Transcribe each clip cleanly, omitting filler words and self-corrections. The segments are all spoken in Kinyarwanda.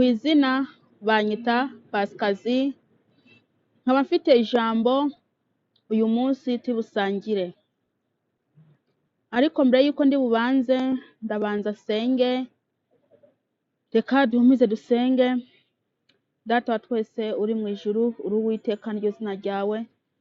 Ku izina banyita Pasikazi, nkaba mfite ijambo uyu munsi tubusangire. Ariko mbere y'uko ndi bubanze, ndabanza senge. Reka duhumize dusenge. Data wa twese uri mu ijuru, uri Uwiteka niryo zina ryawe.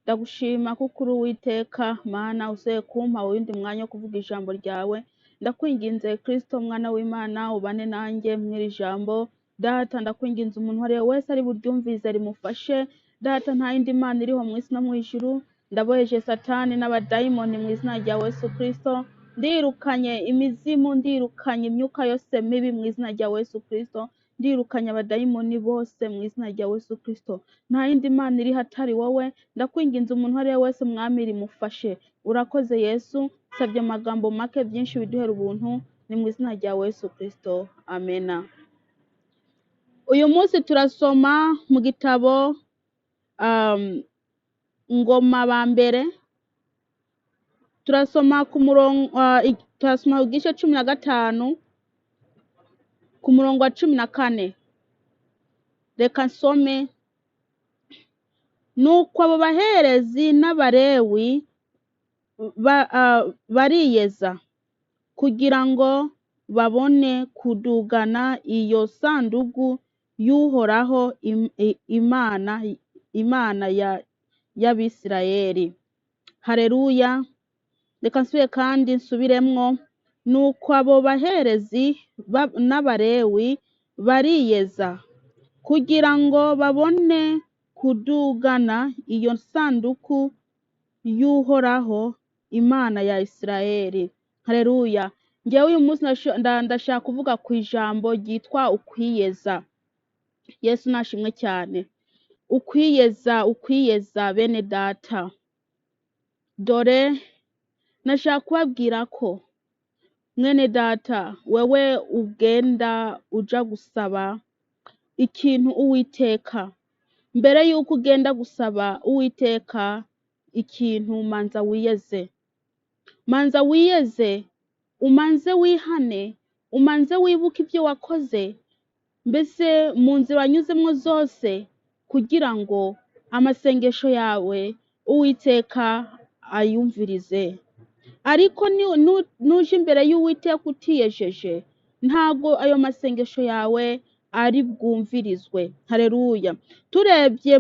Ndagushima kuko uri Uwiteka Mana usoye kumpa uwundi mwanya wo kuvuga ijambo ryawe. Ndakwinginze Kristo mwana w'Imana ubane nanjye mw'iri jambo. Data, ndakwinginze umuntu uwo ari we wese ari buryumvize rimufashe. Data, nta yindi Mana iriho mu isi no mu ijuru. Ndaboheje Satani n'abadayimoni mu izina rya Yesu Kristo. Ndirukanye imizimu, ndirukanye imyuka yose mibi mu izina rya Yesu Kristo. Ndirukanye abadayimoni bose mu izina rya Yesu Kristo. Nta yindi Mana iriho atari wowe. Ndakwinginze umuntu uwo ari we wese mwami rimufashe. Urakoze Yesu, nsabye amagambo make byinshi biduhera ubuntu, ni mu izina rya Yesu Kristo. Amena. Uyu munsi turasoma mu gitabo Ngoma ba mbere, turasoma ku murongo turasoma ku gice 15 ku murongo wa 14. Reka nsome. Nuko abo baherezi n'Abalewi bariyeza kugira ngo babone kudugana iyo sanduku y'Uhoraho Imana y'Abisirayeli. Haleluya. Reka nsubire kandi nsubiremwo. Nuko abo baherezi n'Abalewi bariyeza kugira ngo babone kudugana iyo sanduku y'Uhoraho Imana ya Isirayeli. Haleluya. Njyewe uyu munsi ndashaka kuvuga ku ijambo ryitwa ukwiyeza. Yesu nashimwe cyane. Ukwiyeza, ukwiyeza bene data. Dore nashaka kubabwira ko mwene data, wewe ugenda uja gusaba ikintu Uwiteka, mbere yuko ugenda gusaba Uwiteka ikintu, manza wiyeze. Manza wiyeze, umanze wihane, umanze wibuke ibyo wakoze, mbese mu nzira wanyuzemo zose, kugira ngo amasengesho yawe Uwiteka ayumvirize. Ariko nuje imbere y'Uwiteka utiyejeje, ntago ayo masengesho yawe ari bwumvirizwe. Haleluya. Turebye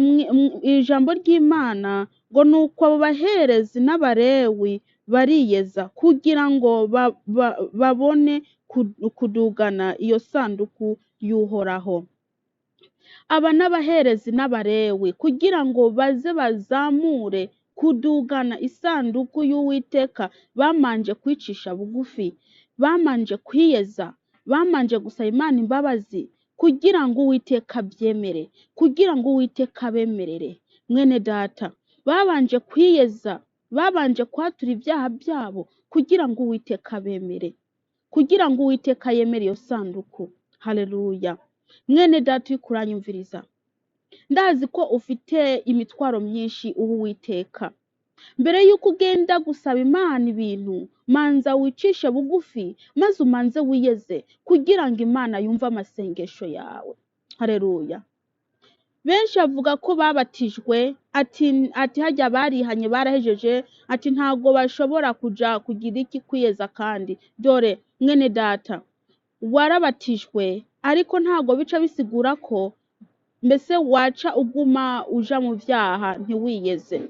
ijambo ry'Imana ngo nuko abo baherezi n'Abalewi bariyeza kugira ngo babone kudugana iyo sanduku y'Uhoraho. Aba n'abaherezi n'Abalewi kugira ngo baze bazamure kudugana isanduku y'Uwiteka, bamanje kwicisha bugufi, bamanje kwiyeza, bamanje gusaba Imana imbabazi kugira ngo Uwiteka abyemere, kugira ngo Uwiteka abemerere. Mwene data, babanje kwiyeza, babanje kwatura ibyaha byabo kugira ngo Uwiteka abemere, kugira ngo Uwiteka yemere iyo sanduku. Haleluya. Mwene data uri kuranyumviriza, ndazi ko ufite imitwaro myinshi uha Uwiteka. Mbere y'uko ugenda gusaba Imana ibintu, manza wicishe bugufi maze umanze wiyeze kugira ngo Imana yumve amasengesho yawe. Haleluya. Benshi bavuga ko babatijwe, ati hajya barihanye barahejeje, ati ntago bashobora kuja kugira iki kwiyeza. Kandi dore mwene data, warabatijwe ariko ntago bica bisigura ko mbese waca uguma uja mu vyaha ntiwiyeze.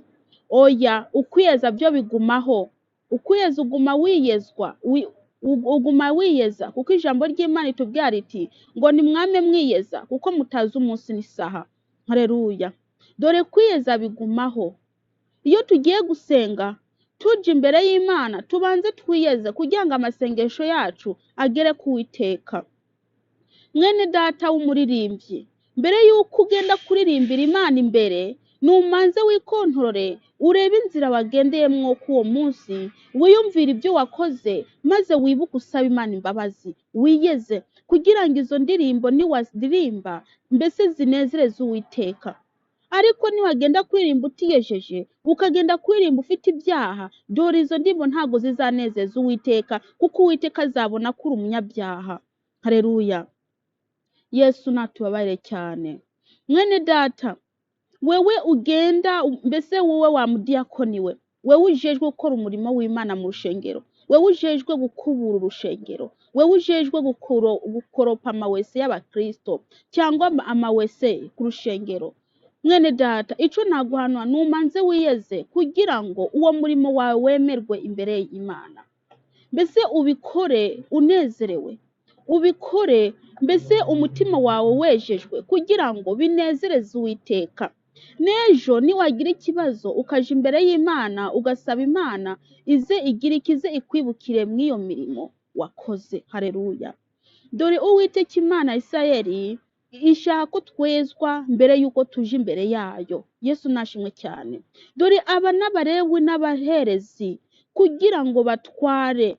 Oya, ukwiyeza byo bigumaho. Ukwiyeza uguma wiyezwa, uguma wiyeza, kuko ijambo ry'Imana itubwira riti ngo nimwame mwiyeza kuko mutazi umunsi n'isaha. Haleluya. Dore kwiyeza bigumaho. Iyo tugiye gusenga tuje imbere y'Imana, tubanze twiyeze kugira ngo amasengesho yacu agere ku Uwiteka. Mwene data w'umuririmbyi, mbere yuko ugenda kuririmbira Imana imbere, numanze wikontorore, urebe inzira wagendeyemwo k'uwo munsi, wiyumvire ibyo wakoze, maze wibuke usaba Imana imbabazi, wiyeze kugira ngo izo ndirimbo niwaziririmba mbese zinezereze Uwiteka. Ariko niwagenda kuririmba utiyejeje, ukagenda kuririmba ufite ibyaha, dore izo ndirimbo ntabwo zizanezeza Uwiteka, kuko Uwiteka azabona ko uri umunyabyaha. Haleluya. Yesu natubabarire cyane. Mwene data, wewe ugenda, mbese wowe wa mudiyakoni we, wewe ujejwe gukora umurimo w'Imana mu rushengero, wewe ujejwe gukubura urushengero, wewe ujejwe gukoropa amawese y'abakristo cyangwa amawese ku rushengero, mwene data, ico naguhanura numanze wiyeze kugira ngo uwo murimo wawe wemerwe imbere y'Imana. Mbese ubikore unezerewe, ubikore mbese umutima wawe wejejwe kugira ngo binezereze Uwiteka. N'ejo niwagira ikibazo ukaja imbere y'Imana ugasaba Imana ize igira ikize ikwibukire mw'iyo mirimo wakoze. Haleluya. Dore Uwiteka Imana ya Isirayeli ishaka ko twezwa mbere y'uko tuja imbere yayo. Yesu nashimwe cyane. Dore aba n'Abalewi n'abaherezi kugira ngo batware,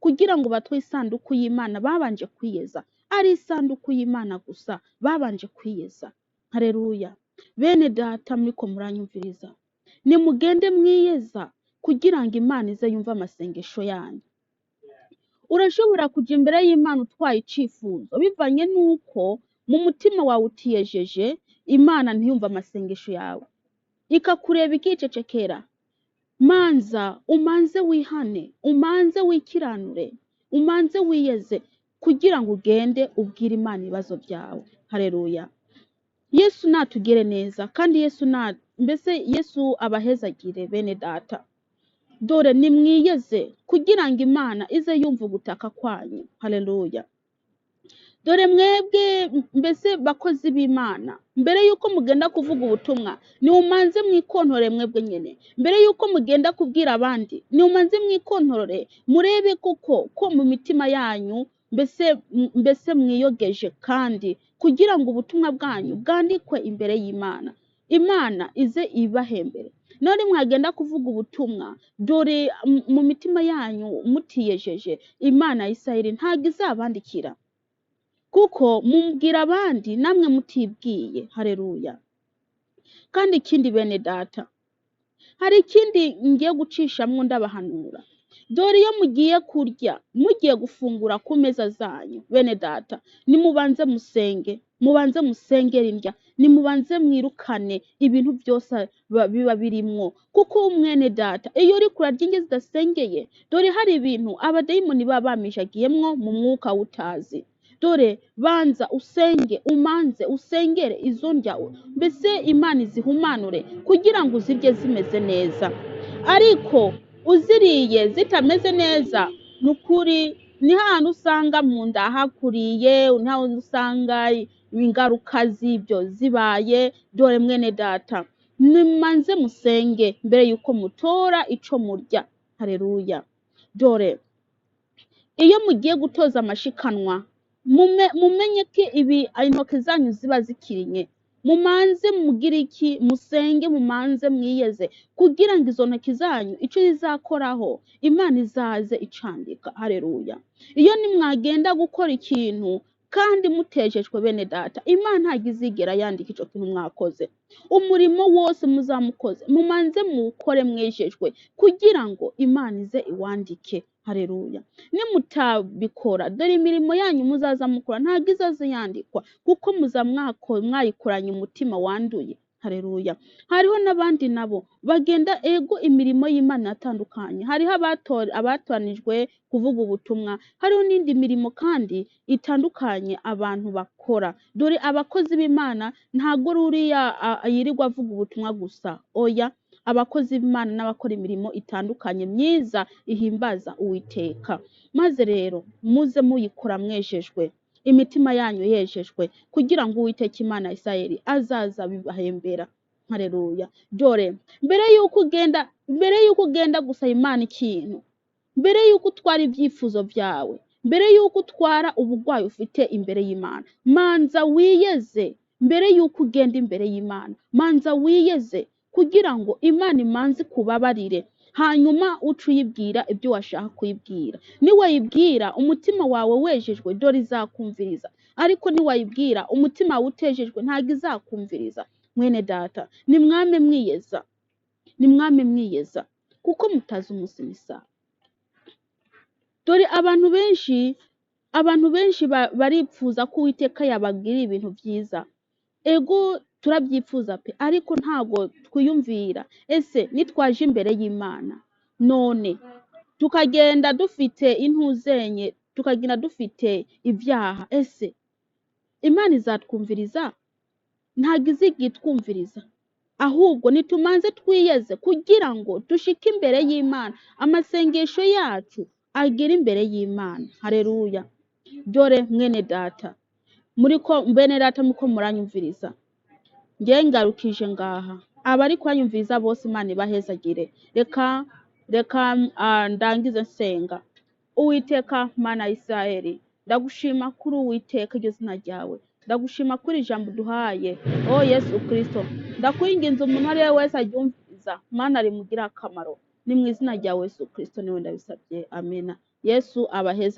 kugira ngo batware isanduku y'Imana babanje kwiyeza. Ari isanduku y'Imana gusa babanje kwiyeza. Haleluya. Bene data, muriko muranyumviriza, nimugende mwiyeza kugira ngo Imana ize yumve amasengesho yanyu. Urashobora kuja imbere y'Imana utwaye icifuzo bivanye n'uko mu mutima wawe utiyejeje, Imana ntiyumve amasengesho yawe, ikakureba ikicecekera. Manza umanze wihane, umanze wikiranure, umanze wiyeze kugira ngo ugende ubwire Imana ibibazo byawe. Haleluya. Yesu natugire neza, kandi Yesu na mbese Yesu abahezagire bene data. Dore nimwiyeze kugira ngo Imana ize yumva ugutaka kwanyu. Haleluya. Dore mwebwe mbese bakozi b'Imana, mbere yuko mugenda kuvuga ubutumwa, nimumanze mwikontore mwebwe nyene. Mbere yuko mugenda kubwira abandi, nimumanze mwikontorore, murebe koko ko mu mitima yanyu mbese mwiyogeje, kandi kugira ngo ubutumwa bwanyu bwandikwe imbere y'Imana, Imana ize ibahembere. None mwagenda kuvuga ubutumwa, dore mu mitima yanyu mutiyejeje, Imana ya Isirayeli ntabwo izabandikira, kuko mumbwira abandi namwe mutibwiye. Haleluya. Kandi ikindi bene data, hari ikindi ngiye gucishamwo ndabahanura. Dore iyo mugiye kurya, mugiye gufungura ku meza zanyu, bene data, nimubanze musenge, mubanze musengere indya, nimubanze mwirukane ibintu byose biba birimwo. Kuko mwene data, iyo uri kurarya indya zidasengeye, dore hari ibintu abadayimoni baba bamijagiyemwo mu mwuka utazi. Dore banza usenge, umanze usengere izo ndya, mbese Imana izihumanure kugira ngo uzirye zimeze neza. Ariko uziriye zitameze neza, nukuri ni hahandi usanga mu nda hakuriye, ni hahandi usanga ingaruka z'ibyo zibaye. Dore mwene data, nimanze musenge mbere yuko mutora ico murya. Haleluya. Dore iyo mugiye gutoza amashikanwa, mumenye ko ibi intoki zanyu ziba zikirinye. Mumanze mugire iki? Musenge, mumanze mwiyeze kugira ngo izo ntoki zanyu ico zizakoraho Imana izaze icandika. Haleluya. Iyo nimwagenda gukora ikintu kandi mutejejwe bene data, Imana ntabwo izigera yandika ico kintu mwakoze. Umurimo wose muzamukoze, mumanze muwukore mwejejwe kugira ngo Imana ize iwandike. Haleluya. Nimutabikora, dore imirimo yanyu muzaza mukora ntabwo izaza yandikwa, kuko muza mwayikoranye umutima wanduye. Haleluya. Hariho n'abandi nabo bagenda ego imirimo y'Imana yatandukanye. Hariho abatoranijwe kuvuga ubutumwa, hariho n'indi mirimo kandi itandukanye abantu bakora. Dore abakozi b'Imana ntabwo ruriya yirirwa avuga ubutumwa gusa, oya. Abakozi b'Imana n'abakora imirimo itandukanye myiza ihimbaza Uwiteka. Maze rero muze muyikora mwejejwe, imitima yanyu yejejwe, kugira ngo Uwiteka Imana ya Isirayeli azaza bibahembera. Haleluya. Dore mbere yuko ugenda, mbere yuko ugenda gusaba Imana ikintu, mbere yuko utwara ibyifuzo byawe, mbere yuko utwara uburwayi ufite imbere y'Imana, manza wiyeze. Mbere yuko ugenda imbere y'Imana, manza wiyeze kugira ngo Imana imanze ikubabarire, hanyuma uce uyibwira ibyo washaka kuyibwira. Niwayibwira umutima wawe wejejwe, dore izakumviriza. Ariko niwayibwira umutima wawe utejejwe, ntabwo izakumviriza. Mwene data, nimwame mwiyeza, nimwame mwiyeza, kuko mutazi umunsi n'isaha. Dore abantu benshi Abantu benshi baripfuza ko Uwiteka yabagirira ibintu byiza. Ego turabyifuza pe, ariko ntago twiyumvira. Ese nitwaje imbere y'Imana none tukagenda dufite intuzenye, tukagenda dufite ibyaha, ese Imana izatwumviriza? Ntabwo iziga itwumviriza, ahubwo nitumanze twiyeze kugira ngo dushike imbere y'Imana, amasengesho yacu agere imbere y'Imana. Haleluya! Dore mwene data, muriko bene data muko muranyumviriza, nge ngarukije ngaha. Abari kwanyumviriza bose Imana ibahezagire. Reka ndangize nsenga. Uwiteka Mana ya Isirayeli, ndagushima kuri Uwiteka iryo zina ryawe, ndagushima kuri ijambo uduhaye, o Yesu Kristo. Ndakwinginze umuntu uwo ari we wese aryumviriza, Mana rimugire akamaro. Ni mu izina rya Yesu Kristo niwe ndabisabye, amena. Yesu abaheze.